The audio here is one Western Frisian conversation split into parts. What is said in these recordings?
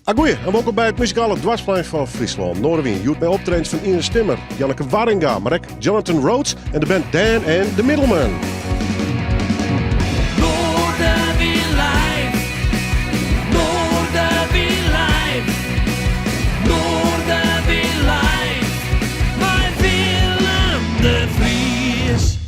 Agoeie en wolkom by it muzikale doarpsplein fan Fryslân. Noardewyn, hjoed mei optredens fan Ines Timmer, Janneke Warringa, mar ek Jonathan Rhodes en de band Dan and the Middleman. Noardewyn live, Noardewyn live, Noardewyn live, mei Willem de Vries.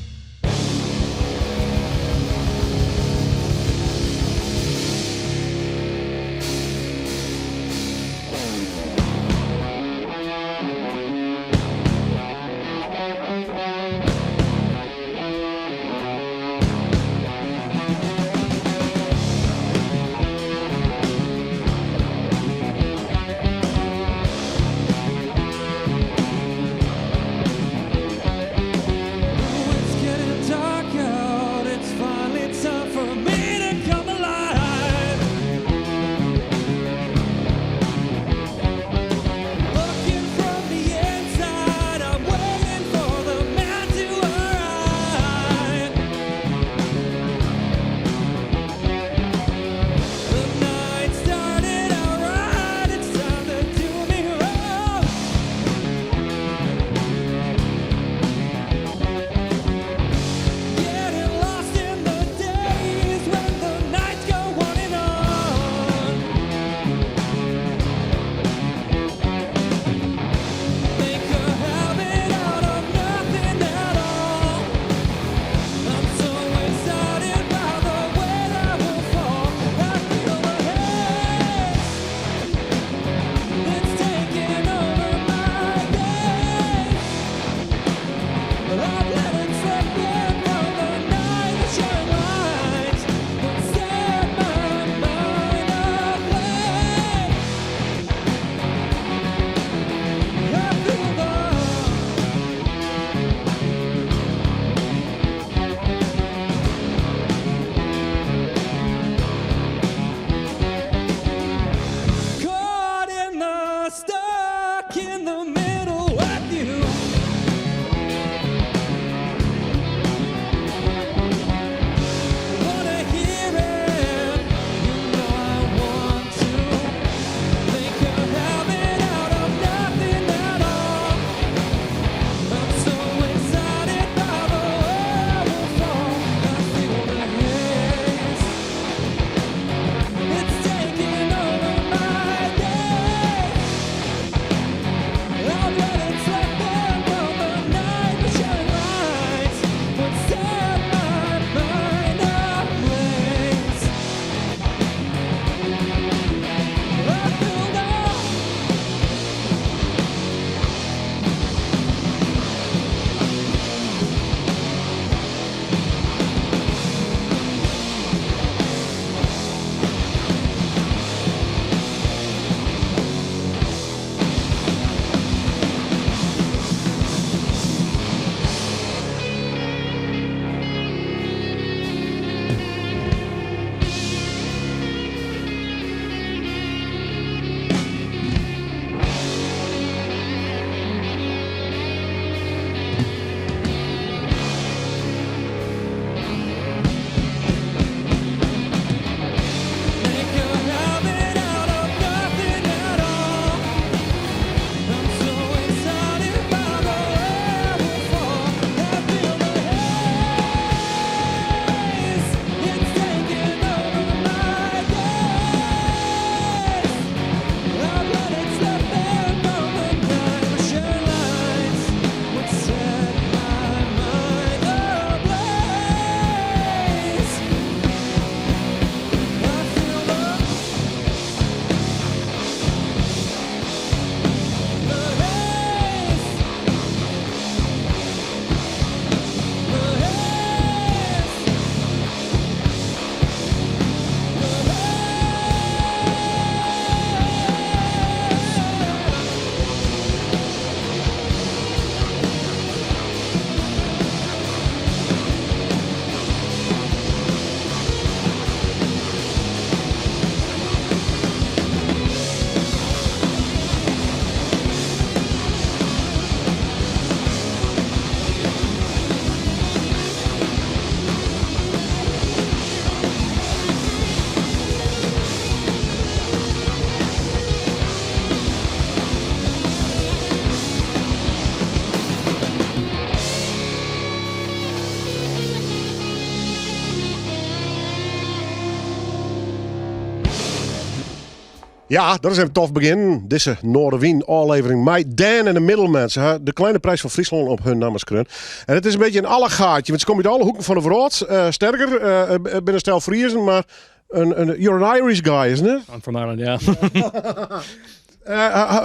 Ja, dat is even tof begjin. Dizze Noardewyn ôflevering mei Dan en de Middlemen. Se ha de Kleine Prijs van Fryslân op hun namme skreaun. En it is in bytsje in allegaartje, want se komme út alle hoeken fan de wrâld. Sterker, it binne in stel Friezen, mar in, you're an Irish guy, isn't it? I'm from Ireland, yeah.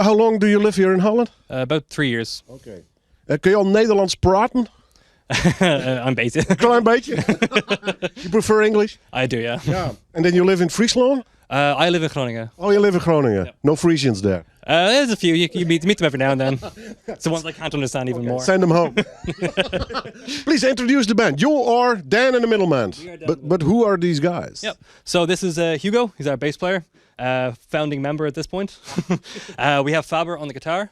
How long do you live here in Holland? About 3 years. Okay. Kun je al Nederlands praten? Een beetje. Een klein beetje? You prefer English? I do, yeah. Yeah. And then you live in Friesland? I live in Groningen. Oh, you live in Groningen. Yeah. No Frisians there. There's a few. You meet them every now and then. It's the ones I can't understand even more. Send them home. Please introduce the band. You are Dan and the Middlemen. We are Dan But and the but who are these guys? Yep. So this is Hugo. He's our bass player, founding member at this point. We have Faber on the guitar,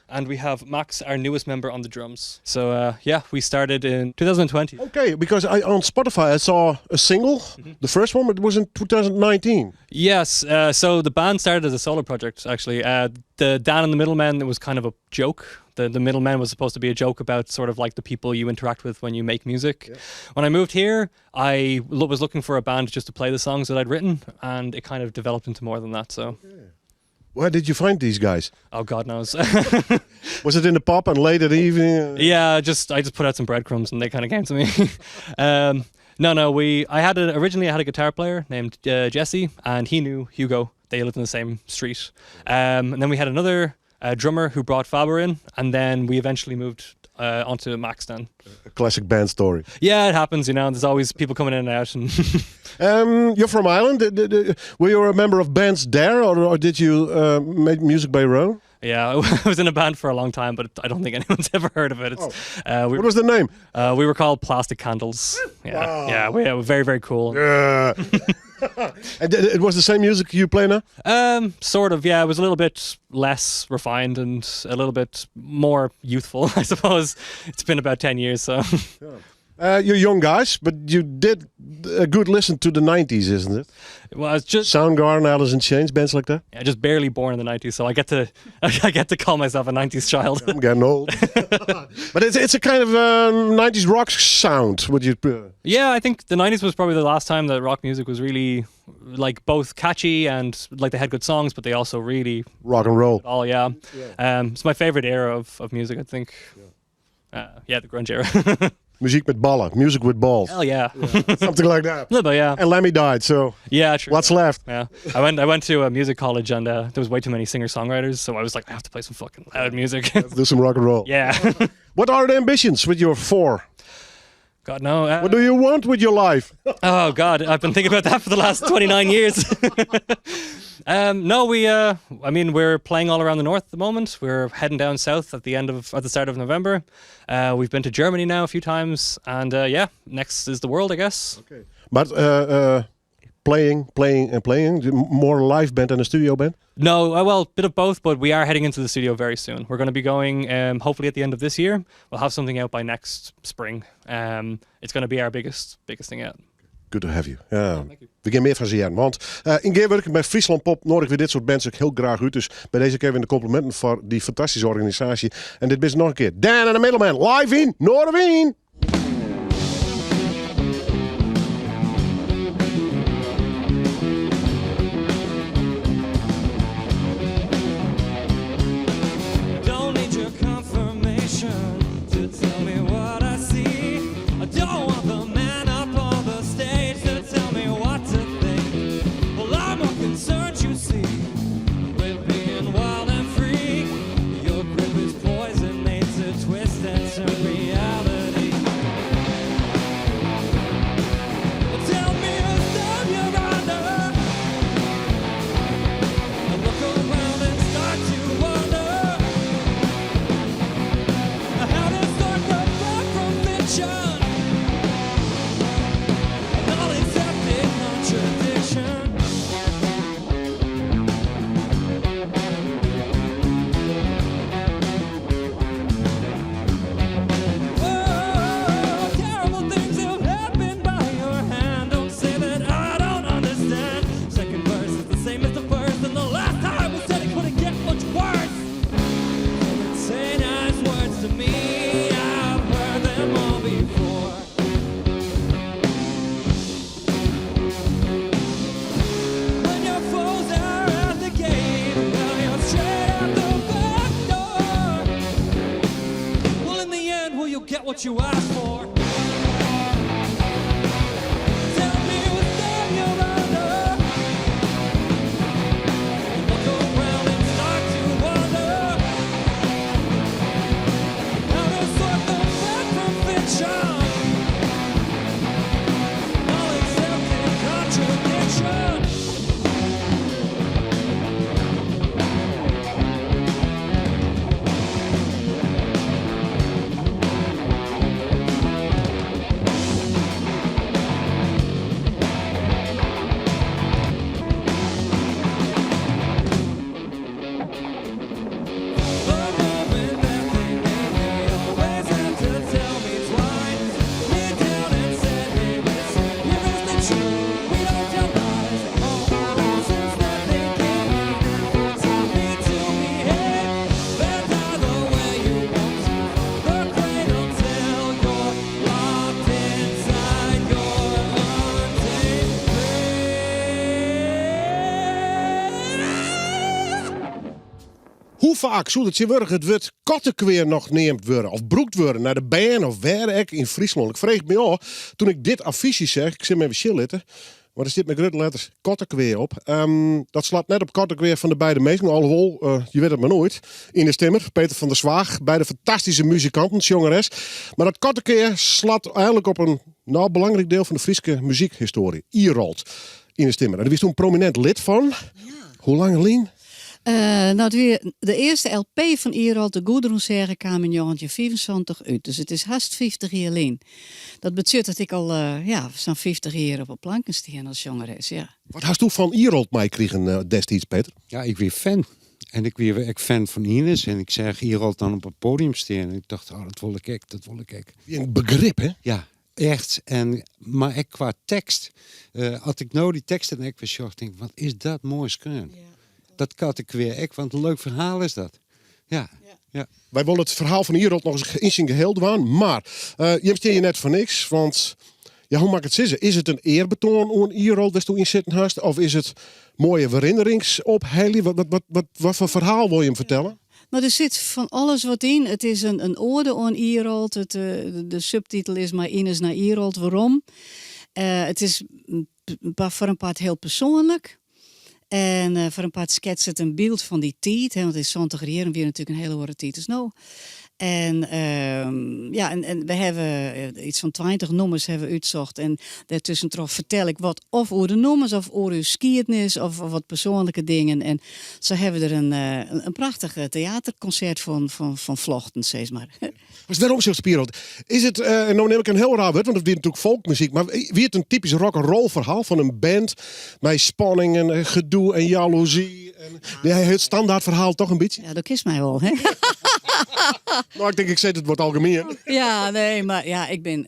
and we have Max, our newest member, on the drums. So yeah, we started in 2020. Okay, because on Spotify I saw a single, the first one, but it was in 2019. Yes. So the band started as a solo project, actually. The Dan and the Middlemen, it was kind of a joke. The middleman was supposed to be a joke about sort of like the people you interact with when you make music. When I moved here, I was looking for a band just to play the songs that I'd written, and it kind of developed into more than that. So, Where did you find these guys? Oh, God knows. Was it in the pub and late at the evening? Yeah, just I just put out some breadcrumbs and they kind of came to me. No. We I had a, originally I had a guitar player named Jesse, and he knew Hugo. They lived in the same street. And then we had another drummer who brought Faber in, and then we eventually moved onto Max then. A classic band story. Yeah, it happens. There's always people coming in and out, and You're from Ireland. Were you a member of bands there, or did you make music by your own? Yeah, I was in a band for a long time, but I don't think anyone's ever heard of it. We, What was the name? We were called Plastic Candles. Yeah, we were very, very cool. Yeah. And it was the same music you play now? Sort of. Yeah, it was a little bit less refined and a little bit more youthful, I suppose. It's been about 10 years, so. You're young guys, but you did a good listen to the 90s, isn't it? Well, I was just Soundgarden, Alice in Chains, bands like that. Yeah, just barely born in the '90s, so I get to call myself a '90s child. I'm getting old. But it's a kind of 90s rock sound. Would you? Yeah, I think the '90s was probably the last time that rock music was really like both catchy and like they had good songs, but they also really Rock and roll. All yeah. It's my favorite era of music, I think. Yeah, the grunge era. Muziek met ballen, music with balls. Hell yeah. Something like that. A little bit, yeah. And Lemmy died, so Yeah, true. What's left? Yeah, I went to a music college and there was way too many singer songwriters, so I was like, I have to play some fucking loud music. Let's do some rock and roll. Yeah. What are the ambitions with your four? God no. What do you want with your life? Oh God, I've been thinking about that for the last 29 years. No, we. I mean, we're playing all around the north at the moment. We're heading down south at the start of November. We've been to Germany now a few times, and yeah, next is the world, I guess. Okay. But playing, playing, and playing, more live band than a studio band? No, well, bit of both, but we are heading into the studio very soon. We're going to be going, hopefully at the end of this year. We'll have something out by next spring. It's going to be our biggest thing yet. Good to have you. Ja. We gean mear fan se hearren. Want yn gearwurking mei Friesland Pop noadigje we dit soart bands ek hiel graach út. Dus by dizze kear de kompliminten foar dy fantastyske organisaasje. En dit is noch in kear. Dan and the Middleman, live yn Noardewyn. Don't need your confirmation to tell me what I see. I don't want the man up on the stage to tell me what to think. Well, I'm more concerned, you see, with being wild and free. Your grip is poison, made to twist and turn reality. what you asked for. Tell me what's that you're under. Look around and start to wonder how to sort the fact from fiction. All accepted contradiction. The moment that they made me always had to tell me twice. Me down and said, hey, listen, here is the truth. We don't tell lies. All the reasons that they gave me tell me to behave. And die the way you want to. The cradle till you're locked inside your untamed grave. Hoe faak soe der tsjintwurdich it wurd kattekwea noch neamd wurde of brûkt wurde nei de bern of wêr ek yn Fryslân? Ik freegje my ôf toen ik dit affysje seach, ik sil him even sjen litte, want der stiet mei grutte letters kattekwea op. Dat slacht net op kattekwea fan de beide minsken, alhoewol, je wit it mar noait. Ines Timmer, Peter van der Zwaag, beide fantastyske muzikanten, sjongeres. Mar dat kattekwea slacht eigenlik op in nou, belangryk diel fan de Fryske muzykhistoarje, Irolt. Ines Timmer. En dêr wiest toen prominint lid fan. Hoe lang lyn? Nou, it wie de earste LP fan Irolt, de Gudrunsêge, kaam yn 1975 út. Dus it is hast 50 jier lyn. Dat betsjut dat ik al ja, sa'n 50 jier op 'e planken stean as sjongeres, ja. Wat hasto fan Irolt meikrigen destiids, Peter? Ja, ik wie fan. En ik wie ek fan fan Ines. En ik seach Irolt dan op it podium stean. En ik tocht, oh, dat wol ik ek, dat wol ik ek. Wie in begrip, hè? Ja, echt. En, mar ek kwa tekst. As ik no dy teksten ek wer sjoch, tink ik, wat is dat moai skreaun. Dat kattekwea ek, want in leuk ferhaal is dat. Ja. Ja. Wy wolle it ferhaal fan Irolt noch ris yn syn geheel dwaan, mar jim stean hjir net foar niks, want ja, hoe moat ik it sizze? Is it in earbetoan oan Irolt dêr'tsto yn sitten hast, of is it moaie werinnerings ophelje? Wat, wat, wat, wat, wat foar ferhaal wol jim fertelle? No, der sit fan alles wat yn. It is in oade oan Irolt. It, de subtitel is Mei Ines nei Irolt werom. It is foar in part hiel persoanlik. En foar in part sketst it in byld fan dy tiid. Hè, want yn santiger jierren wie natuerlik in hiele oare tiid as no. En ja, en we hawwe iets fan 20 nûmers hawwe we útsocht. En dêrtuskentroch fertel ik wat of oer de nûmers of oer ús skiednis of wat persoanlike dingen. En sa hawwe we der in prachtich teaterkonsert fan flochten, sis mar. Ast werom sjochst op Irolt, is it, en no nim ik in hiel raar wurd, want it wie natuerlik folkmuzyk, mar wie it in typysk rock-'n-roll ferhaal fan in band mei spanning en gedoe en jaloezy? En, ja, it standaard ferhaal toch in bytsje? Ja, do kinst my wol, hè? No, ik tink ik sis it wat algemien. Ja, nee, mar ja, ik bin,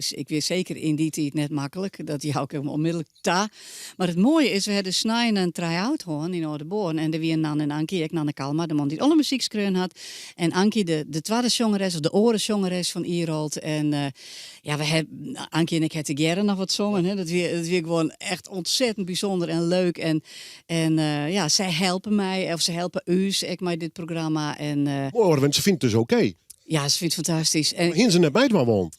ik wie seker yn dy tiid net maklik. Dat jou ik onmiddellik ta. Mar it moaie is, we hawwe dus snein in try-out hân yn Aldeboarn en der wie Nan en Ankie, ek Nanne Kalma, de man dy't alle muzyk skreaun hat, en Ankie, de twadde sjongeres, of de oare sjongeres fan Irolt. En ja, we ha, Ankie en ik ha tegearre noch wat songen, hè. Dat wie, dat wie gewoan echt ontzettend bysûnder en leuk. En, en ja, sy helpe my, of se helpe ús ek mei dit programma. En, Moai, want se fynt it dus oké. Ja, se fynt it fantastysk. En, Hiene se net meidwaan wollen?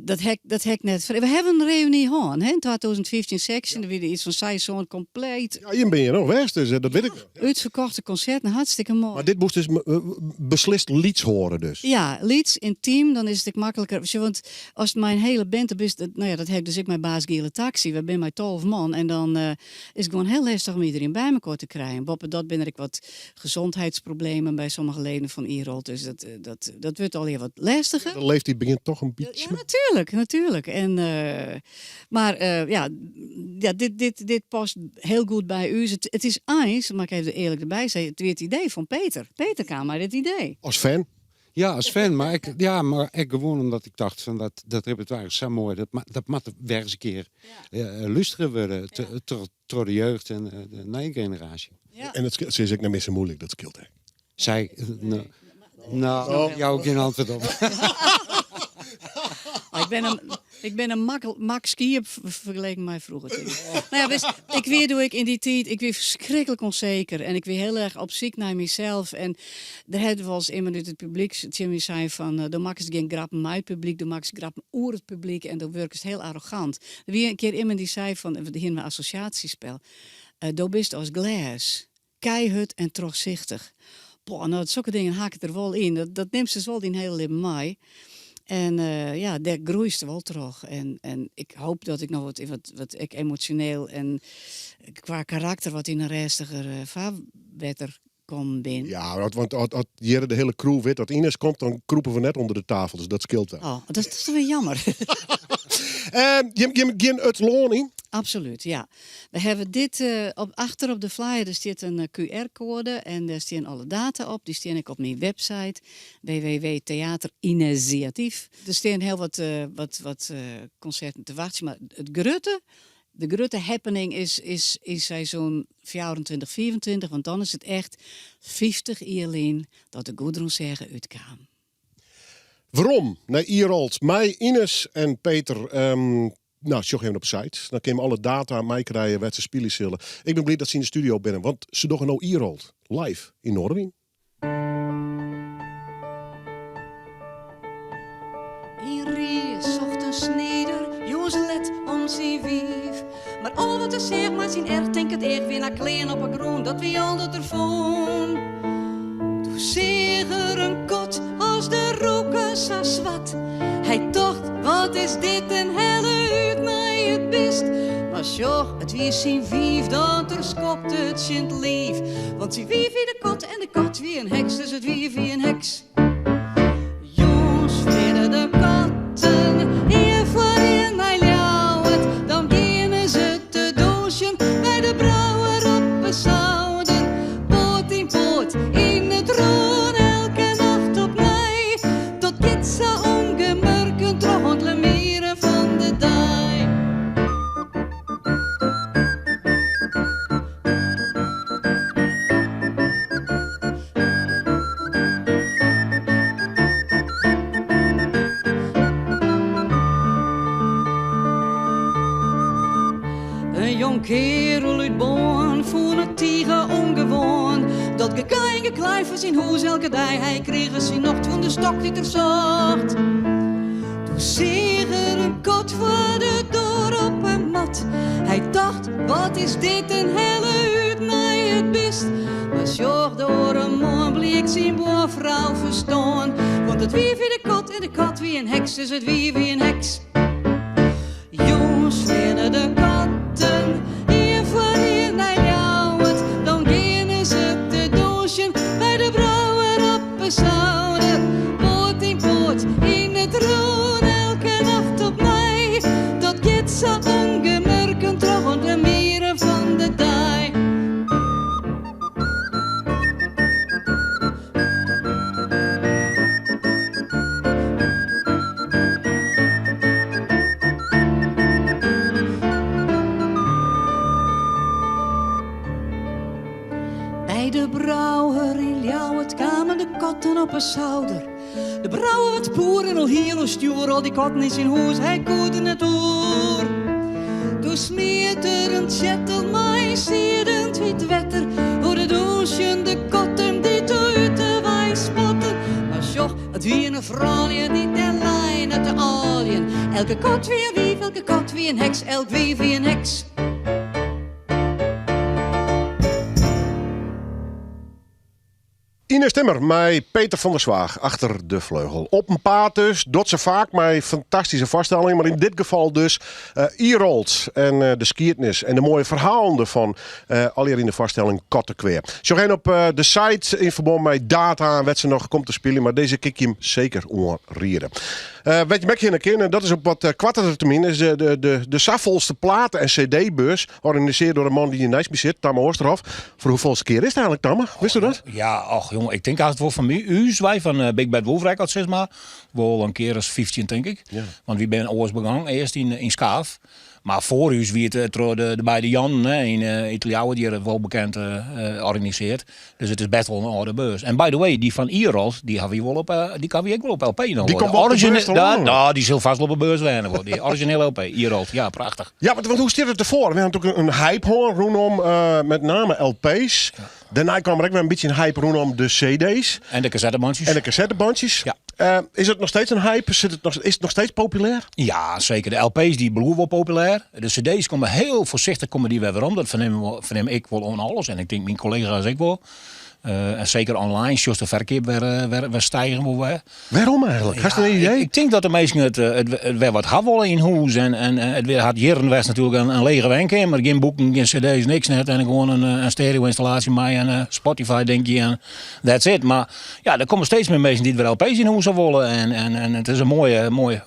Dat ha ik, dat ha ik net. We hawwe in reüny hân, hè, yn 2015, 16. Der wie der iets fan seis, sân kompleet. Ja, jim binne hjir noch west, dus dat wit ik noch. Útferkochte konserten, hartstikke moai. Mar dit moast dus beslist lyts hâlde dus? Ja, lyts, yntym, dan is it ek makliker. Sjoch, want ast mei in hiele band, dan bist, no ja, dat ha ik dus ek mei Baas Giele Taxi. Wy binne mei 12 man en dan is it gewoan hiel lestich om iderien by mekoar te krijen. Boppedat binne der ek wat gezondheidsproblemen by sommige leden fan Irolt, dus dat, dat, dat wurdt allegear wat lestiger. De leeftiid begjint toch in bytsje. Ja, natuerlik, natuerlik. En, mar ja, ja dit, dit, dit past hiel goed by ús. It, it is eins, moat ik even earlik derby sizze, it wie it idee fan Peter. Peter kaam mei dit idee. As fan? Ja, as fan, mar ek, ja, mar ek gewoan omdat ik tocht fan dat, dat repertoire is sa moai, dat, dat moat wer ris in kear ja. lústere wurde troch troch de jeugd en de nije generaasje. En dat is ek net mear sa moeilik, dat skeelt ek. Sy, no, no, jou ik gjin antwurd op. Ik bin in, Ik bin in mak skiep fergeleken mei froeger. No ja, witst, ik wie doe ik yn dy tiid, ik wie ferskriklik ûnseker en ik wie hiel erch op syk nei mysels. En der hat wolris immen út it publyk tsjin my sein fan, do makkest gjin grappen mei it publyk, do makkest grappen oer it publyk en do wurkest hiel arrogant. Der wie in kear immen dy sei fan, we hiene in assosjaasjespel, do bist as glês, keihurd en trochsichtich. Boah, no sokke dingen hakke der wol yn. Dat nimst dus wol dyn hiele libben mei. En ja, dêr groeist wol troch. En ik hoop dat ik noch wat, wat ek emosjoneel en kwa karakter wat yn in rêstiger farwetter kommen bin. Ja, want as hjir de hiele crew wit dat Ines komt, dan krûpe we net ûnder de tafel, dus dat skeelt wer. Oh, dat is toch wer jammer. Jim gean it lân yn? Absolút, ja. We hawwe dit op, achter op de flyer der stiet in QR-koade en dêr stean alle data op. Dy stean ek op myn website www.theaterinitiatief. Der stean hiel wat, wat, wat konserten te wachtsjen, mar it grutte, de grutte happening is, is yn seizoen 24, 25, want dan is it echt 50 jier lyn dat de Gudrunsêge útkaam. Werom nei Irolt mei Ines en Peter. Nou, sjoch even op de site. Dan kin je alle data meikrije wêr't se spylje sille. Ik bin bliid dat se yn de studio binne, want se dogge no Irolt live yn Noardewyn. Yn Rie socht in snider jûns let om syn wiif. Mar al wat er seach mei syn erchtinkend each wie nei klean op 'e grûn, dat wie al dat er fûn. Doe seach er in kat as de roeken sa swart. Hy tocht, wat is dit en helle út nei it bist. Mar sjoch, it wie syn wiif dat er skopte tsjin 't liif. Want syn wiif wie de kat en de kat wie in heks, dus it wiif wie in heks. Jûns fleane de katten ien foar ien nei Ljouwert. Dan geane se te dûnsjen by de brouwer op 'e souder. Poat yn poat yn it rûn elke nacht opnij. Dat giet sa ûngemurken troch oant lemieren fan de dei. In jongkearel út Boarn fûn it tige ûngewoan dat geklei en geklei foar syn hûs elke dei. Hy krige syn nocht fan de stok dy't er socht. Doe seach er in kat foar de doar op 'e mat. Hy tocht, wat is dit en helle út nei it bist. Mar sjoch, de oare moarn bliek syn buorfrou ferstoarn. Want it wiif wie de kat en de kat wie in heks, dus it wiif wie in heks. Jûns fleane de katten ien foar ien nei Ljouwert. Dan geane se te dûnsjen by de brouwer op 'e souder. Poat yn poat yn it rûn elke nacht opnij. Dat giet sa ûngemurken troch oant de mieren fan de dei. By de brouwer yn Ljouwert kamen de katten op 'e souder. De brouwer waard poer en al hiel oerstjoer, al dy katten yn syn hûs, hy koe der net oer. Doe smiet er in tsjettel mei siedend hyt wetter oer de dûnsjende katten dy't út de wei spatten. Mar sjoch, it wiene froulju dy't dêr leine te âljen. Elke kat wie in wiif, elke kat wie in heks, elk wiif wie in heks. Ines Timmer mei Peter van der Zwaag achter de fleugel. Op 'en paad dus, docht se faak mei fantastyske foarstellingen, mar yn dit gefal dus uh, Irolt en uh, de skiednis en de moaie ferhalen derfan uh, allegear yn de foarstelling Kattekwea. Sjoch even op de site yn ferbân mei data en wêr't se noch komt te spyljen, mar dizze kin ik jim seker oanriede. Wêr't je ek hinne kinne, dat is op wat koartere termyn, is de, de, de, de safolste plate- en cd-beurs, organisearre troch de man dy't hjir neist my sit, Tamme Oosterhof. Foar hoefolste kear is it eigenlik, Tamme? Witsto dat? Ja, och jonge, ik tink hast wol fan my, ús, wy fan eh, Big Bad Wolf Records, sis mar, wol in kear as 15, tink ik. Ja. Want wy binne oars begûn, earst yn, yn Skaaf. Mar foar ús wie it troch de beide Jannen hè, yn it Ljouwert hjir wol bekend organisearre. Dus it is bêst wol in âlde beurs. En by the way, dy fan Irolt, dy hawwe wy wol op, dy hawwe wy ek wol op LP noch. Dy komt wol op de beurs te lânen. Ja, dy sil fêst wol op de beurs wêze. Wol. Dy orizjinele LP, Irolt, ja, prachtich. Ja, want hoe stiet it derfoar? We ha natuerlik in hype hân rûnom met name LP's. Dêrnei kaam der ek wer in bytsje in hype rûnom de CD's. En de kassettebandjes. En de kassettebandjes. Ja. Is it noch steeds in hype? Sit it noch, is it noch steeds populêr? Ja, seker. De LP's dy bliuwe wol populêr. De CD's komme hiel foarsichtich komme dy wer werom. Dat fernim, fernim ik wol oan alles. En ik tink myn kollega's ek wol. En seker online sjochst de ferkeap wer stigen wol wer. Wêrom eigentlik? Hast in idee? Ik tink dat de minsken it wer wat ha wolle yn hûs. En it hat jierren west natuerlik in lege wenkeamer. Gjin boeken, gjin cd's, niks net. En gewoan in stereo-ynstallaasje mei en Spotify denk je en that's it. Mar ja, der komme steeds mear minsken dy't wer LP's yn hûs ha wolle. En it is in moaie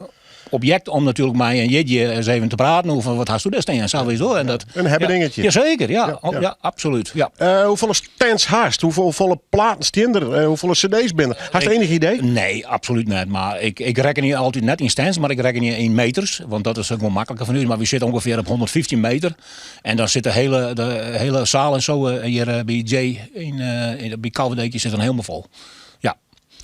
objekt om natuerlik mei in jierdei ris even te praten oer fan wat hasto dêr stean, sa witst wol. En dat, In hebbedingetje. Jazeker, ja. Ja, ja. absoluut. Ja. Hoefolle stands hast? Hoefolle platen stean der? Hoefolle cd's binne der? Hast ienich idee? Nee, absoluut net. Mar ik rekkenje altyd net yn stands, mar ik rekkenje yn meters. Want dat is gewoan makliker foar ús. Mar wy sitte ûngefear op 115 meter. En dan sit de hiele saal en sa hjir by Jay yn, by Kalverdijkje sit dan hielendal fol. Ja.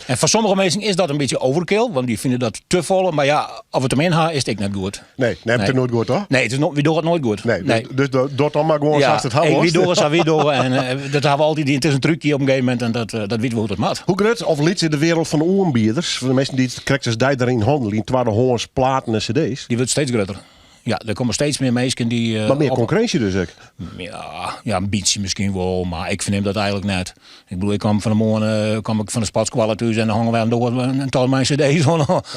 En foar sommige minsken is dat in bytsje overkill, want dy fine dat te folle. Mar ja, as we it te min ha, is it ek net goed. Nee, nee, it is noait goed, toch? Nee, it is no, wy dogge it noait goed. Nee, dus doch dan mar gewoan sa'tst it ha wy dogge sa wy dogge. En dat ha we altyd dien. It is in trúkje op in gegeven momint en dat witte we hoe't it moat. Hoe grut of lyts is de wereld fan de oanbieders? Foar de minsken dy't krekt as dy deryn hannelje, yn twaddehâns platen en cd's. Dy wurdt steeds grutter. Ja, der komme steeds mear minsken dy. Mar mear konkurrinsje dus ek? Ja, ja, in bytsje miskien wol, mar ik fernim dat eigentlik net. Ik bedoel, ik kwam fan 'e moarn kwam ik fan de sportskoalle thús en dan hongen wer in doar, in tal mei cd's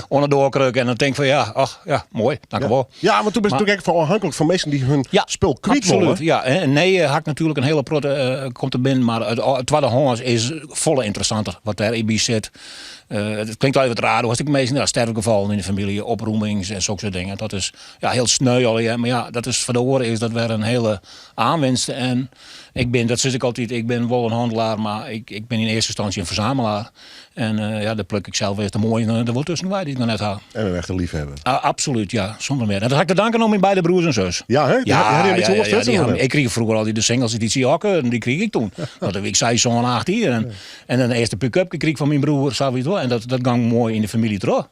oan de doarkruk. En dan tink ik fan ja, ach, ja, moai, dankjewol. Ja, want do bist natuerlik ek ôfhinklik fan minsken dy't hun spul kwyt wolle. Absoluut, ja. En nee, ha ik natuerlik in hiele protte komt der binnen, mar it twaddehâns is folle ynteressanter wat dêr by sit. It klinkt altyd wat raar, do hast ek minsken, ja, sterfgefallen yn de famylje, oprommings en sokke soart dingen. Dat is ja, hiel sneu allegear, mar ja, dat is foar de oare is dat wer in hiele oanwinst. En ik bin, dat sis ik altyd, ik bin wol in hannelaar, mar ik bin yn earste ynstânsje in fersamelaar. En ja, dêr pluk ik sels earst de moaie der wol tusken wei dy't ik noch net ha. En in echte liefhebber. Absoluut, ja, sûnder mear. En dat ha ik te danken oan myn beide broers en sus. Ja, hè? Ja, Ha dy in bytsje ja, oars ja, stutsen, dy of ha, net? ik krige froeger altyd de singles dy't sy ôfkeurden, dy krige ik toen. Want dan wie ik 6, 7, 8 jier. En, en dan de earste pick-up krige ik fan myn broer, sa witst wol. En dat gong moai yn de famylje troch.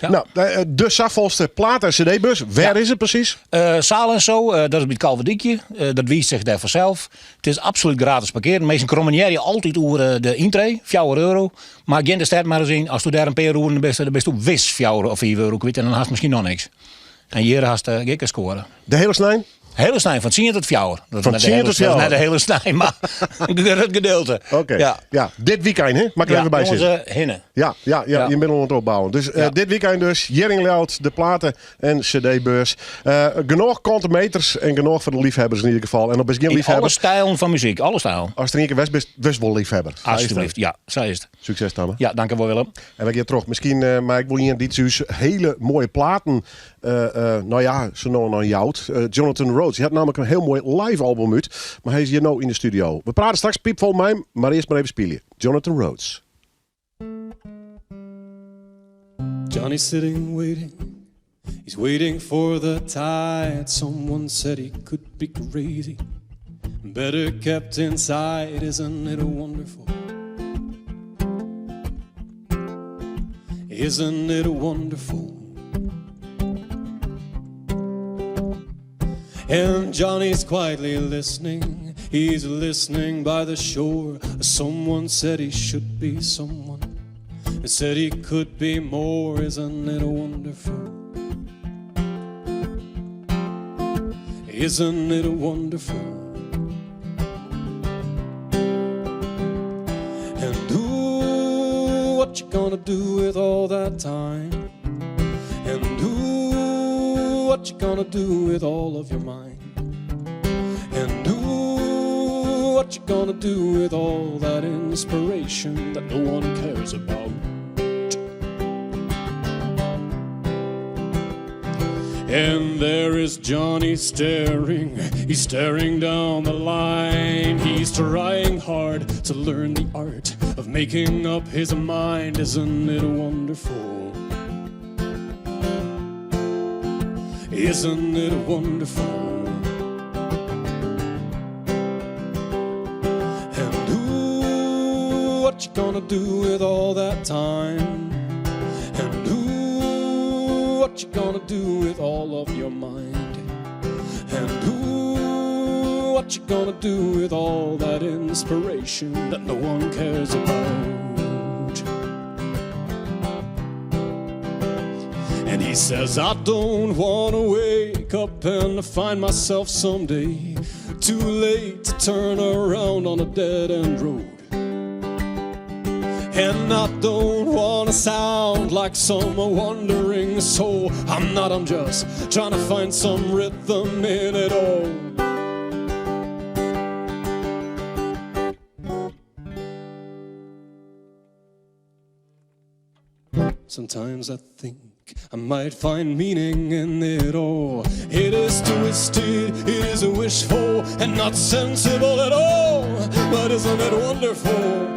Ja. Nou, de safolste plaat- en cd-beurs, wêr is it presys? Zaal en zo, dat is by it Kalverdykje. Dat wiist sich dêr fansels. It is absolút gratis parkearen. Minsken krommenearje altyd oer de yntree, 4 euro. Mar gean de stêd mar ris yn. Asto dêr in pear oeren bist, dan bisto wis 4 of 5 euro kwyt en dan hast miskien noch niks. En hjir hast gekke skoare. De hiele snein? Hiele snein, fan 10 tot 4. Dat is Fan net de 10 hiele tot dat is net 4. de hiele snein, mar in grut gedeelte. Oké. Ja. Ja, dit wykein, hè? Moat ik der Ja, even by jonges, sizze. hinne. Ja, Ja. je binne oan it opbouwen. Dus dit wykein dus, hjir yn Ljouwert, de platen- en cd-beurs. Genôch kante meters en genôch foar de liefhebbers yn ieder gefal. En al bist gjin Yn alle liefhebber, stijlen fan muzyk, alle stijlen. ast der ien kear west bist, wurdst wol liefhebber. Sa is it. Alsjeblieft, ja, sa is it. Sukses, Tamme. Ja, dankjewol Willem. En we gean troch. Miskien mei ik wol ien dy't ús hiele moaie platen, no ja, sa no en dan jout. Jonathan Rhodes. Hy hat nammentlik in hiel moai live album út. Mar hy is hjir no yn de studio. We prate straks piipfol mei him, mar earst mar even spylje. Jonathan Rhodes. Johnny's sitting waiting. He's waiting for the tide. Someone said he could be crazy. Better kept inside, isn't it wonderful? Isn't it wonderful? And Johnny's quietly listening. He's listening by the shore. Someone said he should be someone. Said he could be more. Isn't it wonderful? Isn't it wonderful? And ooh, what you gonna do with all that time? And ooh, what you gonna do with all of your mind? And ooh, what you gonna do with all that inspiration that no one cares about? And there is Johnny staring, he's staring down the line. He's trying hard to learn the art of making up his mind. Isn't it wonderful? Isn't it wonderful? And ooh, what you gonna do with all that time? And ooh, what you gonna do with all of your mind? And ooh, what you gonna do with all that inspiration that no one cares about? And he says, I don't wanna wake up and find myself someday too late to turn around on a dead end road. And I don't wanna sound like some wandering soul. I'm not, I'm just trying to find some rhythm in it all. Sometimes I think I might find meaning in it all. It is twisted, it is wishful, and not sensible at all. But isn't it wonderful?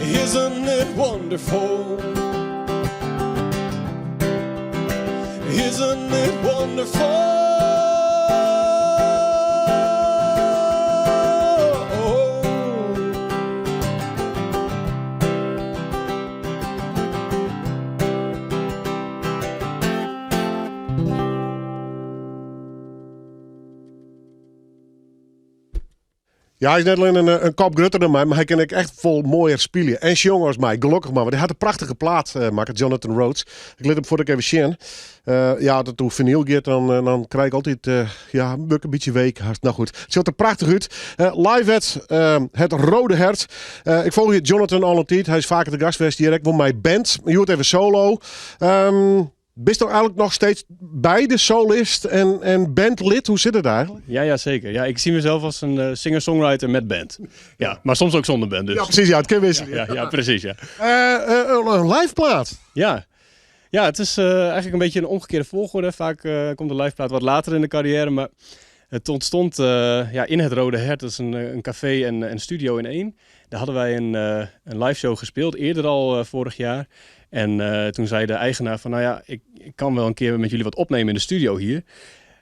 Isn't it wonderful? Isn't it wonderful? Ja, hy is net allinne in kop grutter dan my, mar hy kin ek echt folle moaier spylje. En sjonge as my, gelokkich mar. Want hy hat in prachtige plaat makke, Jonathan Rhodes. Ik lit him fuort ek even sjen. Ja, as it oer finyl giet, dan krij ik altyd, ja, wurd ik in bytsje week. Hast. Nou goed, it sjocht der prachtich út. Live at Het Rode Hert. Ik folgje Jonathan al in tiid. Hy is faker te gast west hjir, ek wol mei band. Hjoed even solo. Bist do eigenlik noch steeds beide solist en bandlid? Hoe sit it eigenlik? Ja, ja, zeker. Ja, ik zie mezelf als een singer-songwriter met band. Ja, maar soms ook zonder band. Dus. Ja, precies. Ja, it kin wikselje. Ja, precies. Ja. In live plaat? Ja. Ja, het is eigenlijk een beetje een omgekeerde volgorde. Vaak komt de liveplaat wat later in de carrière, maar het ontstond ja, in het Rode Hert. Dat is een café en studio in één. Daar hadden wij een live show gespeeld, eerder al vorig jaar. En toen zei de eigenaar van, nou ja, ik kan wel een keer met jullie wat opnemen in de studio hier.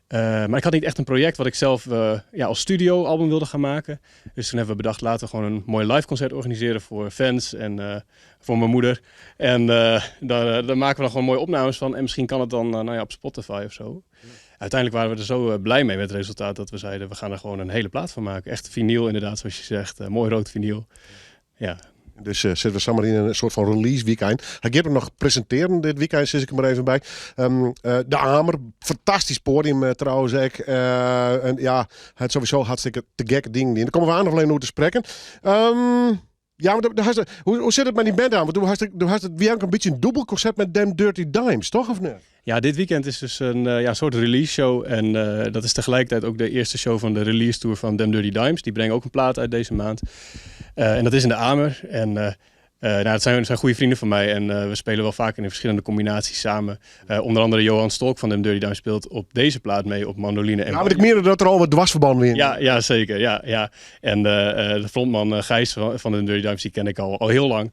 Maar ik had niet echt een project wat ik zelf ja, als studioalbum wilde gaan maken. Dus toen hebben we bedacht, laten we gewoon een mooi live concert organiseren voor fans en voor mijn moeder. En daar maken we dan gewoon mooie opnames van. En misschien kan het dan nou ja, op Spotify of zo. Uiteindelijk waren we er zo blij mee met het resultaat dat we zeiden, we gaan er gewoon een hele plaat van maken. Echt vinyl inderdaad, zoals je zegt. Mooi rood vinyl. Ja. Dus zitten we samen in een soort van release weekend. Hy giet him noch presintearjen dit weekend, sis ik der mar even by. De Amer, fantastysk poadium trouwens ek. En ja, hy hat sowieso hartstikke te gekke dingen. Dêr komme we oan noch even oer te sprekken. Ja, mar hoe sit it mei dy band oan? Want do hast it wie in bytsje in dûbel konsept mei Damn Dirty Dimes, toch of net? Ja, dit weekend is dus een ja, soort release show. En dat is tegelijkertijd ook de eerste show van de release tour van Damn Dirty Dimes. Die brengen ook een plaat uit deze maand. En dat is in de Amer. En nou, het zijn goede vrienden van mij. En we spelen wel vaak in verschillende combinaties samen. Onder andere Johan Stolk van Damn Dirty Dimes speelt op deze plaat mee op mandoline. En Ja, maar ik merk dat er al wat dwarsverbanden in. Ja, ja, zeker. Ja, ja. En de frontman Gijs van Damn Dirty Dimes, die ken ik al heel lang.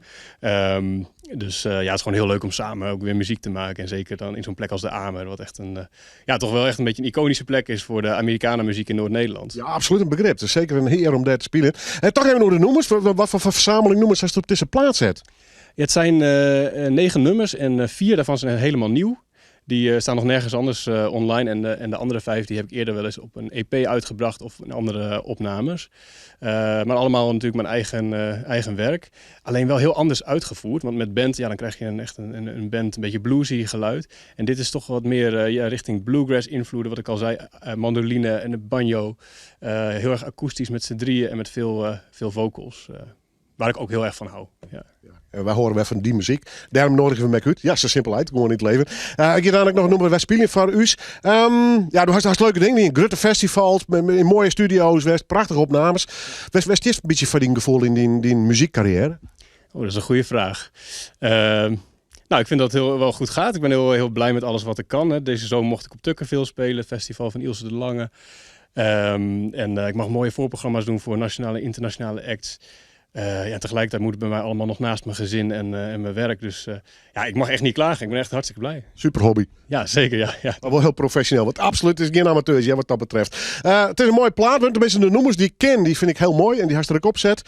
Dus ja, het is gewoon heel leuk om samen ook weer muziek te maken. En zeker dan in zo'n plek als de Amer, wat echt een, ja, toch wel echt een beetje een iconische plek is voor de Americana muziek in Noord-Nederland. Ja, absoluut een begrip. Het is zeker een eer om daar te spelen. En toch even oer de nûmers. Wat foar fersameling nûmers hast op dizze plaat set? Ja, het zijn 9 nummers en 4 daarvan zijn helemaal nieuw. Die staan nog nergens anders online. En de andere 5 die heb ik eerder wel eens op een EP uitgebracht of in andere opnames. Maar allemaal natuurlijk mijn eigen werk. Alleen wel heel anders uitgevoerd. Want met band, ja, dan krijg je echt een band, een beetje bluesy geluid. En dit is toch wat meer ja, richting bluegrass invloeden. Wat ik al zei, mandoline en de banjo. Heel erg akoestisch met z'n drieën en met veel vocals. Waar ik ook heel erg van hou. Ja. Ja. En wy hearre wer fan dy muzyk. Dêrom noadigje we him út. Ja, sa simpel út, gewoan yn it libben. Ik gean úteinlik noch in nûmer wy spylje foar ús. Ja, do hast leuke dingen. Yn grutte festivals, yn moaie studio's, west, prachtige opnames. Wêr stiest in bytsje foar dyn gefoel yn dyn muzykkarriêre? Oh, dat is in goede fraach. Nou, ik vind dat het heel, wel goed gaat. Ik ben heel, heel blij met alles wat ik kan. Hè. Deze zomer mocht ik op Tukkerville spelen, het festival van Ilse de Lange. En ik mag mooie voorprogramma's doen voor nationale en internationale acts. Ja, tegelijkertijd moet het bij mij allemaal nog naast mijn gezin en mijn werk. Dus ja, ik mag echt niet klagen. Ik ben echt hartstikke blij. Super hobby. Ja, zeker. Ja, ja. Maar wel heel professioneel. Want absoluut is geen amateurs, ja, wat dat betreft. Het is een mooie plaat. Want tenminste, de nummers die ik ken, die vind ik heel mooi. En die hartstikke opzet.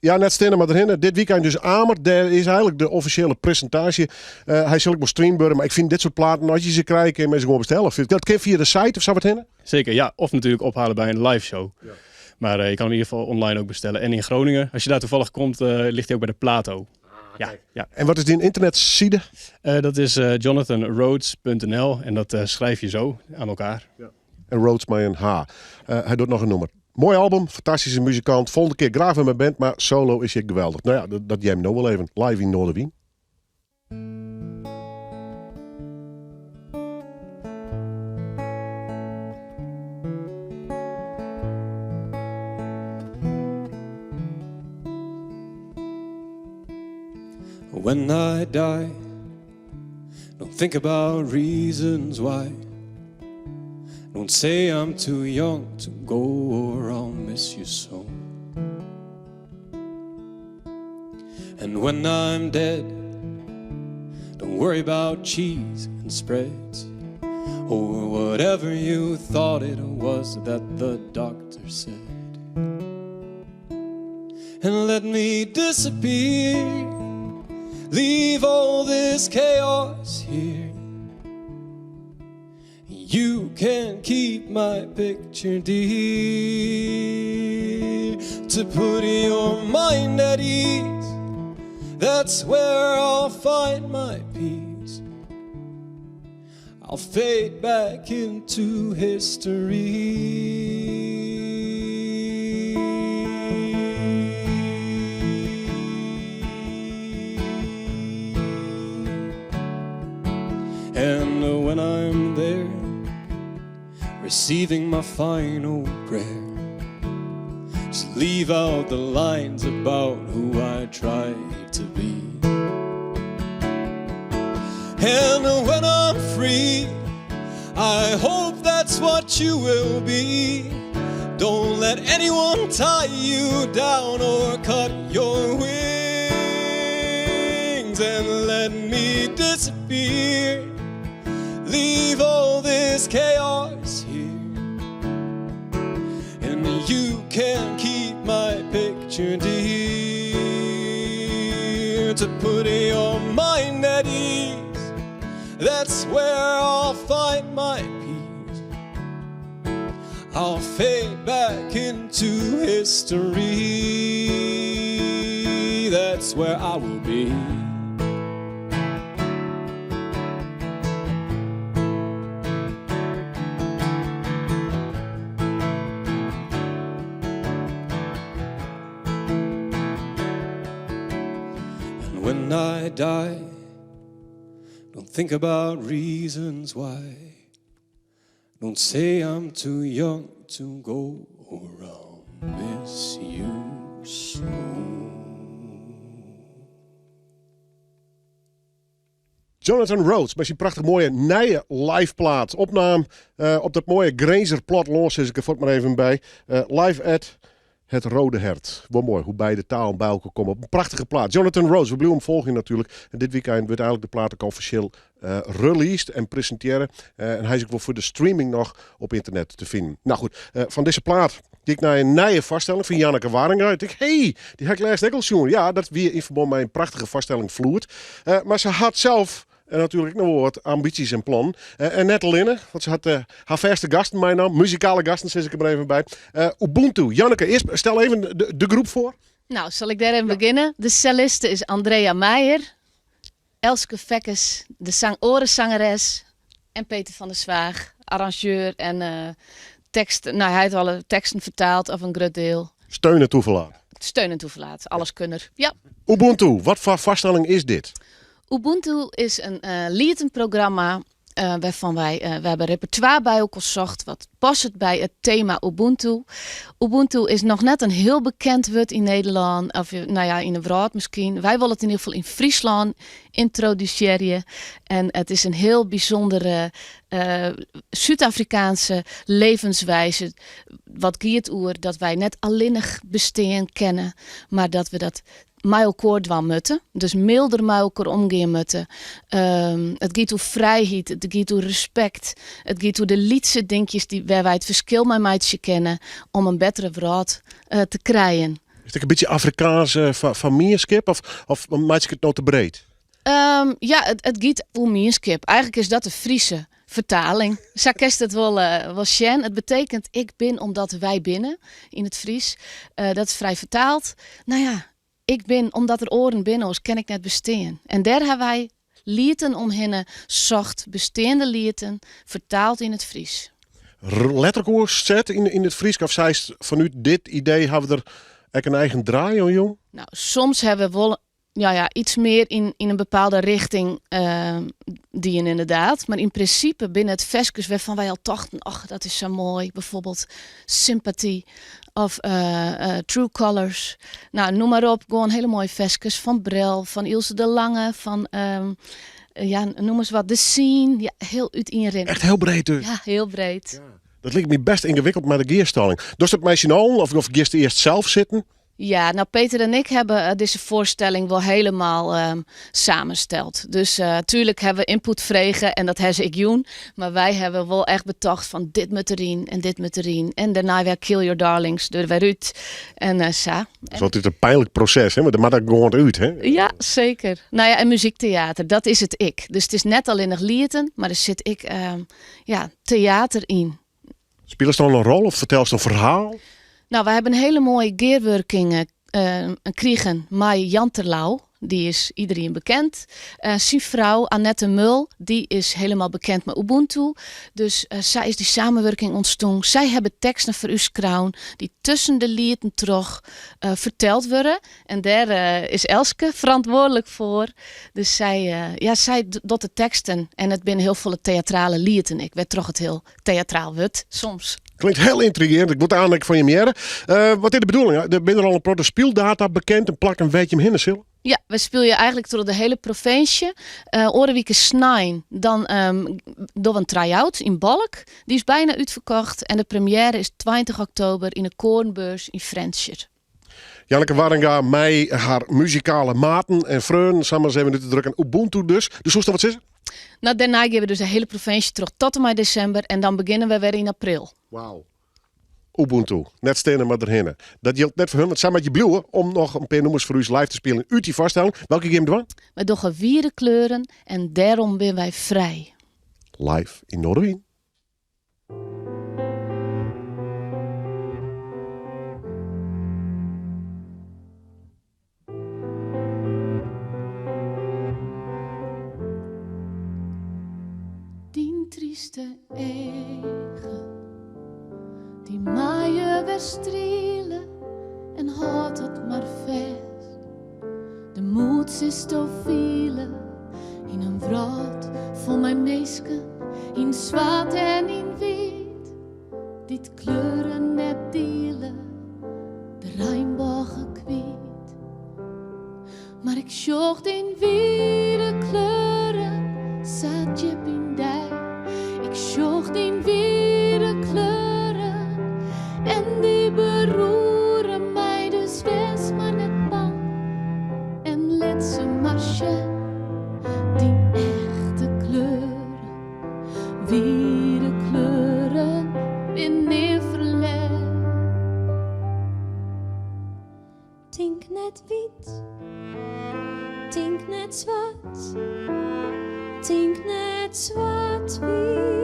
Ja, net stinnen maar erin. Dit weekend dus Amer. Daar is eigenlijk de officiële presentatie. Hij zal ook wel streamen worden. Maar ik vind dit soort platen, als je ze krijgt, kun je mensen gewoon bestellen. Dat kan via de site of zou het heen? Zeker, ja. Of natuurlijk ophalen bij een live show. Ja. Maar je kan hem in ieder geval online ook bestellen. En in Groningen, als je daar toevallig komt, ligt hij ook bij de Plato. Ja, ja. En wat is die internetsite? Dat is jonathanrhodes.nl en dat schrijf je zo aan elkaar. Ja. En Rhodes met een H. Hij doet nog een nummer. Mooi album, fantastische muzikant. Volgende keer graag met mijn band, maar solo is je geweldig. Nou ja, dat jij hem nog wel even. Live in Noardewyn. When I die, don't think about reasons why. Don't say I'm too young to go or I'll miss you so. And when I'm dead, don't worry about cheese and spreads or whatever you thought it was that the doctor said. And let me disappear, leave all this chaos here. You can keep my picture, dear, to put your mind at ease. That's where I'll find my peace. I'll fade back into history. And when I'm there, receiving my final prayer, just leave out the lines about who I tried to be. And when I'm free, I hope that's what you will be. Don't let anyone tie you down or cut your wings. And let me disappear, leave all this chaos here. And you can keep my picture, dear, to put your mind at ease. That's where I'll find my peace. I'll fade back into history. That's where I will be. And when I die, don't think about reasons why. Don't say I'm too young to go or I'll miss you so. Jonathan Rhodes met zijn prachtig mooie nije live plaat. Opname op dat mooie Grinzer plattelân, zeg ik er voort maar even bij. Live at het Rode Hert. Wel mooi hoe beide talen bij elkaar komen. Een prachtige plaat. Jonathan Rhodes, we blijven hem volgen natuurlijk. En dit weekend wordt eigenlijk de plaat ook officieel released en presenteren. En hij is ook wel voor de streaming nog op internet te vinden. Nou goed, van deze plaat die ik naar een nieuwe vaststelling van Janneke Waringa. Ik denk, hey, die heb ik laatst ook al zien. Ja, dat weer in verband met een prachtige vaststelling Vloed. Maar ze had zelf en natuurlijk nog wel wat ambities en plan. En net Linne, want ze had haar verste gasten, mijn naam, muzikale gasten, zeg ik er maar even bij. Ubuntu. Janneke, eerst stel even de groep voor. Nou, zal ik daarin beginnen? De celliste is Andrea Meijer, Elske Fekkes, de orenzangeres en Peter van der Zwaag, arrangeur en tekst. Nou, hij heeft alle teksten vertaald, of een groot deel. Steun en toeverlaat. Steun en toeverlaat, alles kunner. Ja. Ubuntu, wat voor vaststelling is dit? Ubuntu is een liedprogramma. Wêrfan wy, we hebben repertoire by elkoar socht wat past by it tema Ubuntu. Ubuntu is noch net in hiel bekend wurd yn Nederlân, of no ja, yn de wrâld miskien. Wy wolle it yn ieder gefal yn Fryslân yntrodusearje. En it is in hiel bysûndere Súd-Afrikaanske levenswize. Wat giet oer dat wy net allinnich bestean kinne, mar dat we dat mei elkoar dwaan moatte. Dus mylder mei elkoar omgean moatte. It giet oer frijheid, it giet oer respekt. It giet oer de lytse dinkjes dy, wêr wy it ferskil mei meitsje kinne om in bettere wrâld te krijen. Is it ek in bytsje Afrikaans foar mienskip of, of meitsje ik it no te breed? Ja, it giet oer mienskip. Eigentlik is dat de Fryske fertaling. Sa kinst it wol, wol sjen. It betekent ik bin omdat wy binne yn it Frysk. Dat is frij fertaald. No ja, ik bin omdat der oaren binne, oars kin ik net bestean. En dêr ha wy lieten omhinne socht, besteande lieten, fertaald yn it Frysk. Letterlik oerset yn it Frysk of seist fanút dit idee ha we der ek in eigen draai oan jûn? No, soms ha we wol ja, ja, iets mear yn in bepaalde richting dien inderdaad. Mar yn prinsipe binne it ferskes wêrfan wy al tochten, och, dat is sa moai. Bijvoorbeeld Sympathy of True Colors. No, noem mar op, gewoan hiele moaie ferskes fan Brel, fan Ilse de Lange, fan ja, noem ris wat, The Scene. Ja, hiel útienrinnend. Echt hiel breed dus. Ja, hiel breed. Ja. Dat liket my bêst yngewikkeld mei de gearstalling. Dochst it mei syn allen of giest earst sels sitten? Ja, no Peter en ik hawwe dizze foarstelling wol hielendal samensteld. Dus tuerlik hawwe we ynput frege en dat ha se ek jûn. Mar wy hawwe wol echt betocht fan dit moat deryn en dit moat deryn. En dêrnei wer Kill Your Darlings der wer út en sa. Dat is altyd in pynlik proses, hè? Want der moat ek gewoan út, hè? Ja, seker. No ja, en muzykteater, dat is it ek. Dus it is net allinnich lieten, mar der sit ek ja, teater yn. Spilest dan in rol of fertelst in ferhaal? No, wy hawwe in hiele moaie gearwurking krigen mei Jan Terlouw. Dy is iderien bekend. Syn frou Annette Mul, dy is hielendal bekend mei Ubuntu. Dus sa is dy samenwurking ûntstien. Sy hawwe teksten foar ús skreaun dy't tusken de lieten troch ferteld wurde. En dêr is Elske ferantwurdlik foar. Dus sy, ja, sy docht de teksten. En it binne hiel folle teatrale lieten ek, wêrtroch it hiel teatraal wurdt, soms. Klinkt hiel yntrigearjend. Ik wol it aanlik fan jim hearre. Wat is de bedoeling? Der binne der al in protte spyldata bekend en plakken wêr't jim hinne sille? Ja, wy spylje eigentlik troch de hiele provinsje. Oare wike snein dan dogge we in try-out yn Balk. Dy is byna útferkocht en de premiêre is 20 oktober yn de Koornbeurs yn Frjentsjer. Janneke Warringa mei har muzikale maten en freonen, sa mar ris even út te drukken, Ubuntu dus. Do soest noch wat sizze? No, dêrnei gean we dus de hiele provinsje troch tot en mei desimber en dan begjinne we wer yn april. Wauw. Ubuntu. Net steane, mar derhinne. Dat jildt net foar hun, want sy moatte bliuwe om noch in pear nûmers foar ús live te spyljen út dy foarstelling. Welke gean we dwaan? Wy dogge Wiere Kleuren en dêrom binne wy frij. Live yn Noardewyn. Dyn tryste eagen, dy meie wer striele en hâld dat mar fêst. De moed silsto fiele yn in wrâld fol mei minsken yn swart en yn wyt, dy't kleuren net diele, de reinbôge kwyt. Mar ik sjoch dyn wiere kleuren sa djip yn dy. Ik sjoch dyn wiere kleuren en dy beroere my, dus wês mar net bang en lit se mar sjen, dyn echte kleuren, wiere kleuren binne nea ferlern. Tink net wyt, tink net swart, tink net swart-wyt.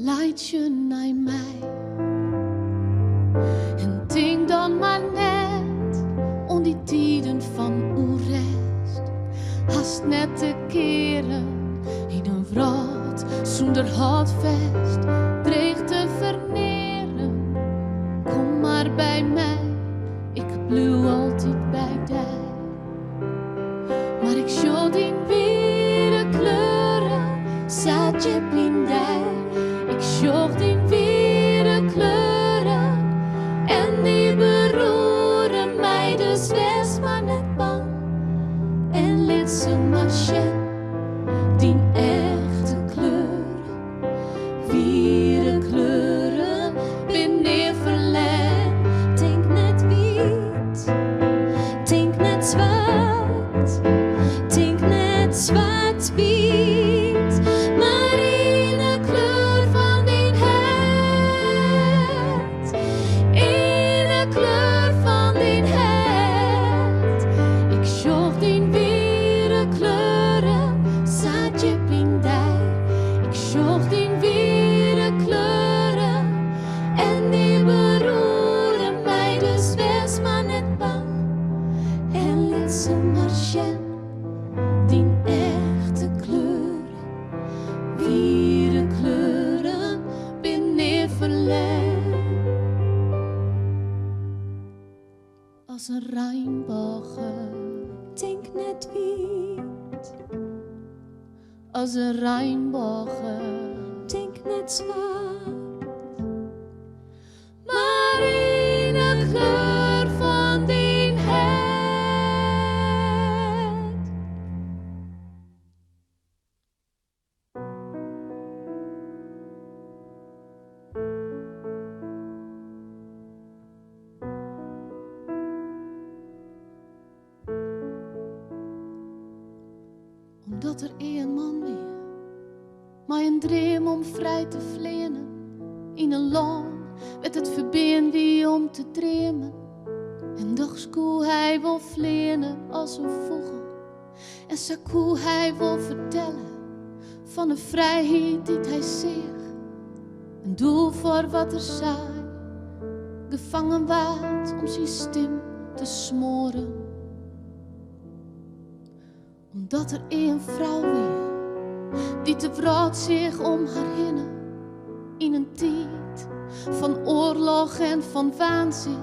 Laitsje nei my en tink dan mar net oan dy tiden fan ûnrêst. Hast net te kearen yn in wrâld sûnder hâldfêst, dreech te fernearen. Kom mar by my, ik bliuw altyd by dy. Mar ik sjoch dyn wiere. ferlern. As in reinbôge. Tink net wyt. As in reinbôge. Tink net swart. Mar yn 'e kleur fan dyn hert. Omdat der ea in man wie mei in dream om frij te fleanen yn in lân wêr't it ferbean wie om te dreamen. En dochs koe hy wol fleane as in fûgel en sa koe hy wol fertelle fan 'e frijheid dy't hy seach. En doe foar wat er sei, gefangen waard om syn stim te smoaren. Omdat der ea in frou wie dy't de wrâld seach om har hinne yn in tiid fan oarloch en fan waansin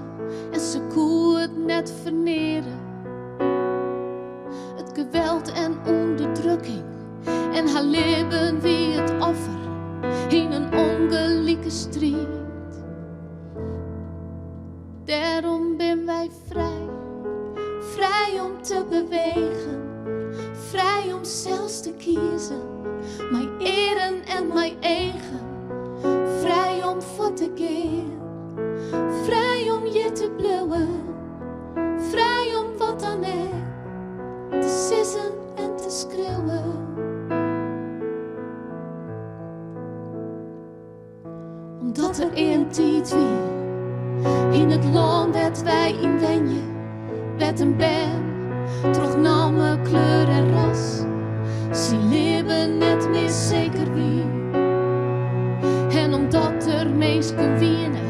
en se koe it net ferneare. It geweld en ûnderdrukking en har libben wie it offer yn in ûngelike striid. Dêrom binne wy frij, frij om te bewegen, frij om sels te kiezen, mei earen en mei eagen, frij om fuort te gean, frij om hjir te bliuwen, frij om wat dan ek te sizzen en te skriuwen. Omdat der ea in tiid wie yn it lân dêr't wy yn wenje, wêr't in bern troch namme, kleur en ras syn libben net mear seker wie. En omdat der minsken wiene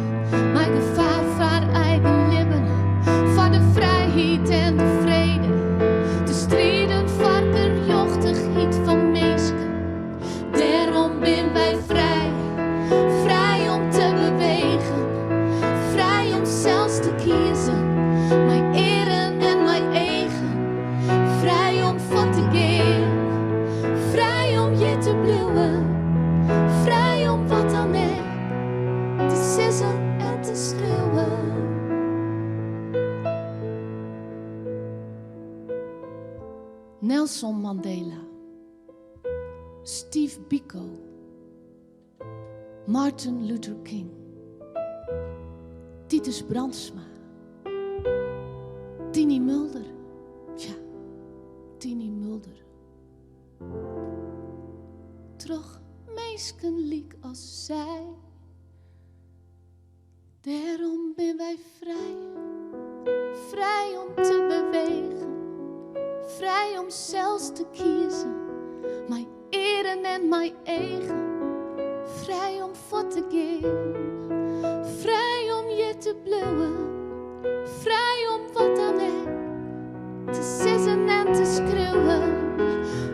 mei gefaar foar eigen libben, foar de frijheid en de frede, te striden foar gerjochtichheid fan minsken. Dêrom binne wy frij, frij om te bewegen, frij om sels te kiezen, mei earen en mei eagen, frij om fuort te gean, frij om hjir te bliuwen, frij om wat dan ek te sizzen en te skriuwen. Nelson Mandela. Steve Biko, Martin Luther King, Titus Brandsma, Tiny Mulder. Tja, Tiny Mulder. Troch minsken lykas sy. Dêrom binne wy frij, frij om te bewegen, frij om sels te kiezen, mei earen en mei eagen, frij om fuort te gean, frij om hjir te bliuwen, frij om wat dan ek te sizzen en te skriuwen,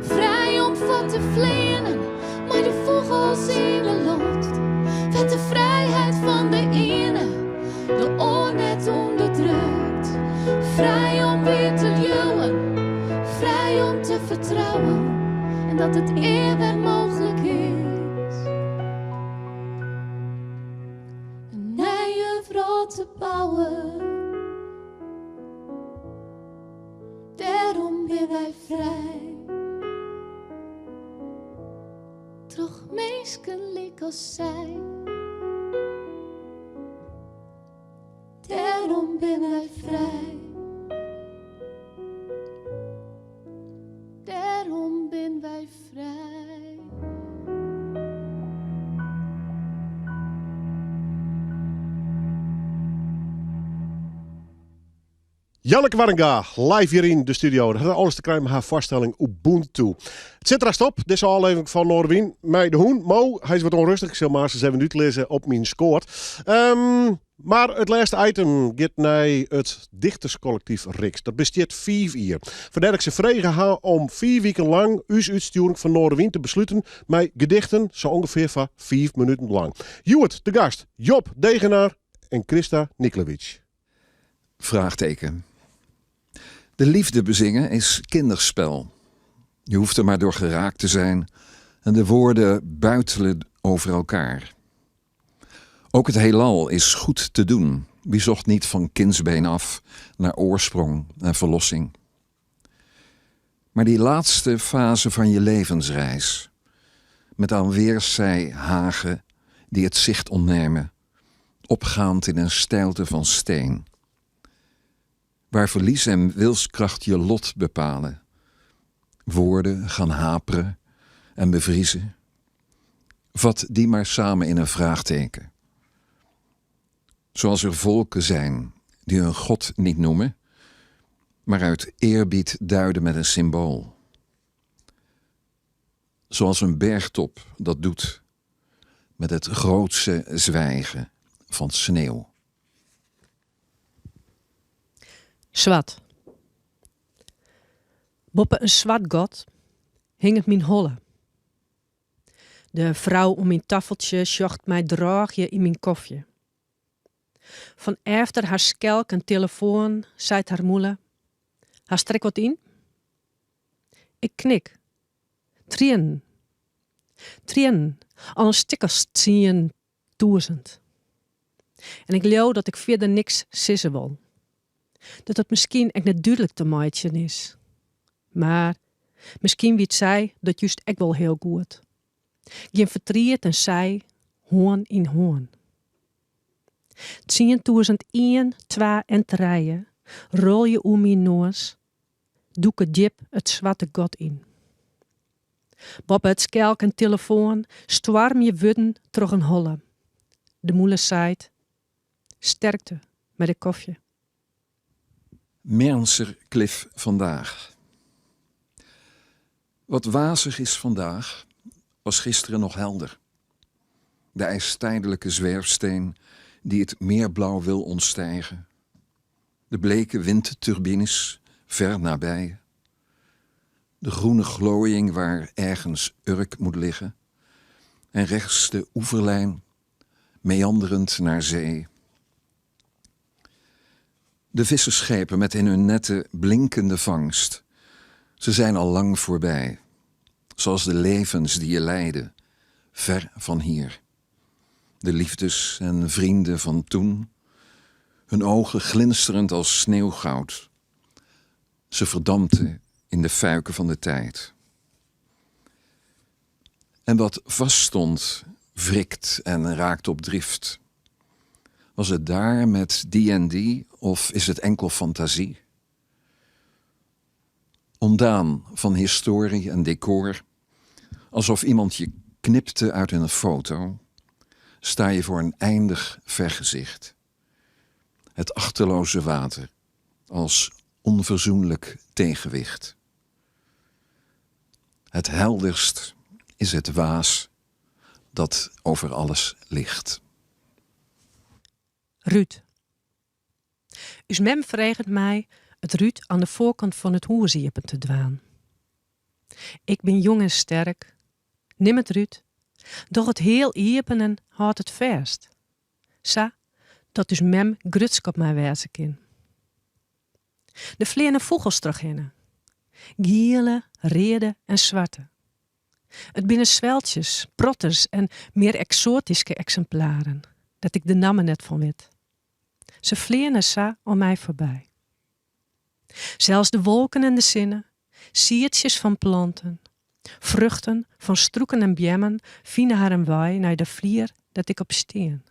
frij om fuort te fleanen mei de fûgels yn 'e loft, wêr't de frijheid fan de iene de oar net ûnderdrukt, frij om wier te leauwen, frij om te fertrouwen en dat it ea wer mooglik is in nije wrâld te bouwen. Dêrom binne wy frij. Troch minsken lykas sy. Dêrom binne wy frij. Dêrom binne wy frij. Janneke Warringa, live hjir yn de studio. Dat hat alles te krijen mei har foarstelling Ubuntu. It sit der hast op, dizze ôflevering fan Noardewyn. Mei de hûn, Mo, hy is wat ûnrêstich. Ik sil him aanst even útlizze op myn skoat. Mar it lêste item giet nei it dichterskollektyf Rixt. Dat bestiet fiif jier. Fandêr dat ik se frege ha om fiif wiken lang ús útstjoering fan Noardewyn te besluten mei gedichten sa ûngefear foar fiif minuten lang. Hjoed te gast Job Degenaar en Christa Niklovic. Vraagteken. De liefde bezingen is kinderspel. Je hoeft er maar door geraakt te zijn en de woorden buitelen over elkaar. Ook het heelal is goed te doen. Wie zocht niet van kindsbeen af naar oorsprong en verlossing? Maar die laatste fase van je levensreis, met aan weerszij hagen die het zicht ontnemen, opgaand in een steilte van steen. Waar verlies en wilskracht je lot bepalen. Woorden gaan haperen en bevriezen. Vat die maar samen in een vraagteken. Zoals er volken zijn die hun God niet noemen, maar uit eerbied duiden met een symbool. Zoals een bergtop dat doet met het grootse zwijgen van sneeuw. Swart. Boppe in swart gat hinget myn holle. De frou oan myn taffeltsje sjocht my drôgje yn myn kofje. Fan efter har skelk en telefoan seit har mûle, Hast der ek wat yn? Ik knik. Triennen. Triennen, al in stik as 10.000. En ik leau dat ik fierder niks sizze wol. Dat it miskien ek net dúdlik te meitsjen is. Mar miskien wit sy dat just ek wol hiel goed. Gjin fertriet en sy hân yn hân. 10.001, twa en trije rôlje oer myn noas, dûke djip it swarte gat yn. Boppe it skelk en telefoan stoarmje wurden troch in holle. De mûle seit, Sterkte mei de kofje. Mirnser Klif vandaag. Wat wazig is vandaag, was gisteren nog helder. De ijstijdelijke zwerfsteen die het meerblauw wil ontstijgen. De bleke windturbines ver nabij. De groene glooiing waar ergens Urk moet liggen. En rechts de oeverlijn, meanderend naar zee. De vissersschepen met in hun netten blinkende vangst. Ze zijn al lang voorbij. Zoals de levens die je leidde, ver van hier. De liefdes en vrienden van toen, hun ogen glinsterend als sneeuwgoud. Ze verdampten in de fuiken van de tijd. En wat vaststond, wrikt en raakt op drift. Was het daar met die en die of is het enkel fantasie? Ontdaan van historie en decor, alsof iemand je knipte uit een foto, sta je voor een eindig vergezicht. Het achterloze water als onverzoenlijk tegenwicht. Het helderst is het waas dat over alles ligt. Rút. Us mem freget my it rút oan de foarkant fan it hûs iepen te dwaan. Ik bin jong en sterk, nim it rút, doch it heal iepen en hâld it fêst. Sa dat ús mem grutsk op my wêze kin. Der fleane fûgels trochhinne. Giele, reade en swarte. It binne sweltsjes, protters en mear eksoatyske eksimplaren, dêr't ik de namme net fan wit. Se fleane sa oan my foarby. Sels de wolken en de sinne, siedsjes fan planten, fruchten fan strûken en beammen fine harren wei nei de flier dêr't ik op stean.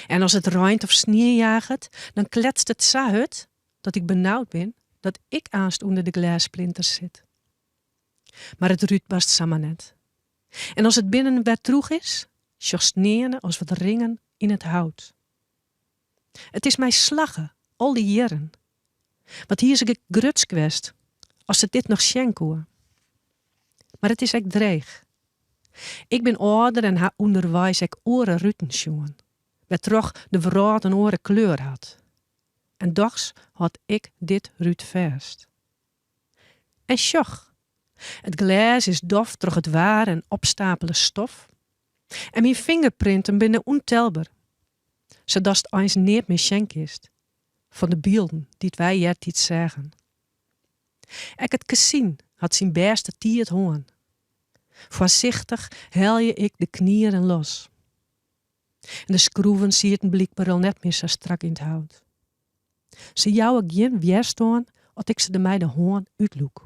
En as it reint of sniejaget, dan kletst it sa hurd dat ik benaud bin dat ik aanst ûnder de glêsplinters sit. Mar it rút barst samar net. En as it binnen wer drûch is, sjochst nearne as wat ringen yn it hout. It is my slagge, al dy jierren. Wat hie se grutsk west as se dit noch sjen koe. Mar it is ek dreech. Ik bin âlder en ha ûnderweis ek oare ruten sjoen. Wêrtroch de wrâld in oare kleur hat. En dochs hâld ik dit rút fêst. En sjoch, it glês is dof troch it waar en opstapele stof. En myn fingerprinten binne ûntelber, sadatst eins neat mear sjen kinst fan de bylden dy't wy eartiids seagen. Ek it kezyn hat syn bêste tiid hân. Foarsichtich helje ik de knieren los. En de skroeven sieten blykber al net mear sa strak yn it hout. Se jouwe gjin wjerstân as ik se der mei de hân útlûk.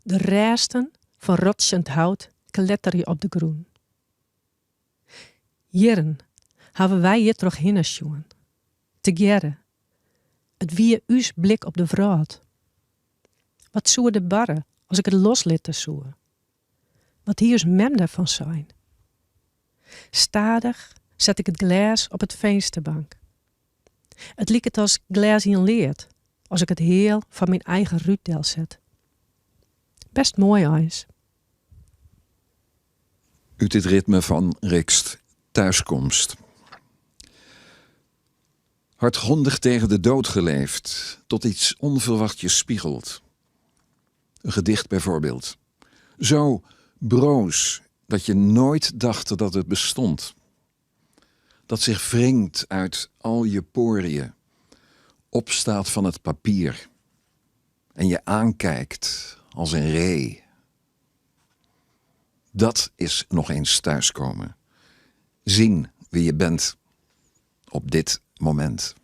De rêsten fan rotsjend hout kletterje op de grûn. Jierren hawwe wy hjir trochhinne sjoen. Tegearre. It wie ús blik op de wrâld. Wat soe der barre as ik it loslitte soe? Wat hie ús mem derfan sein? Stadich set ik it glês op it finsterbank. It liket as glês yn lead as ik it heal foar myn eigen rút delset. Best moai eins. Ut it ritme fan Rixt Thuiskomst. Hardgrondig tegen de dood geleefd, tot iets onverwacht je spiegelt. Een gedicht bijvoorbeeld. Zo broos dat je nooit dacht dat het bestond. Dat zich wringt uit al je poriën, opstaat van het papier en je aankijkt als een ree. Dat is nog eens thuiskomen. Zien wie je bent op dit moment.